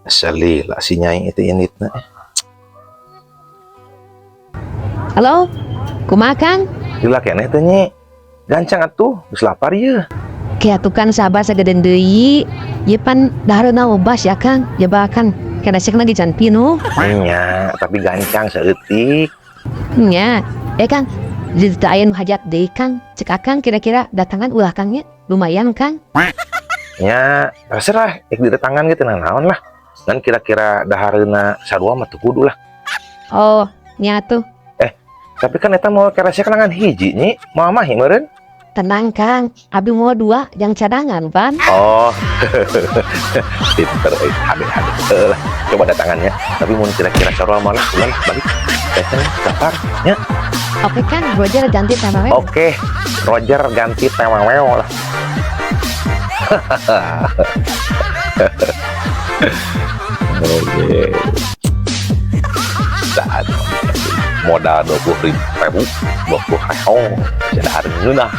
Asa lila si Nyai itu inditna. Halo, kumaha, Kang? Lila keneh teh, Nyi? Gancang atuh, geus lapar ieu. Kayak tuh kan, sabar sagedeun deui. Ieu pan dahareuna obas ya, Kang. Jebakan keresek lagi can pinuh. Nya, tapi gancang saeutik. Nya, eh Kang, di ditu aya nu hajat deui, Kang. Cek Akang kira-kira datangan ulah, Kang, nya? Lumayan, Kang. Nya, terserah, ek didatangan gitu nah naon lah. Dan kira-kira dahareuna sarua mah teu kudu lah. Oh, nya tuh. Tapi kan eta mau keresek ngan hiji, Nyi. Moal mahi meureun? Tenang, Kang, abi mau dua yang cadangan pan. Oh, pinter, eh, hade hade. Eh, lah, coba datangannya. Tapi mun kira-kira sarua mah lah, ulah lah, balik. Datang, daftar, nya. Oke Kang, Roger ganti tema we. Oke, Roger ganti tema weo lah. Oke. Saat modal 20 ribu, 20 real, jadi hari ngeunah.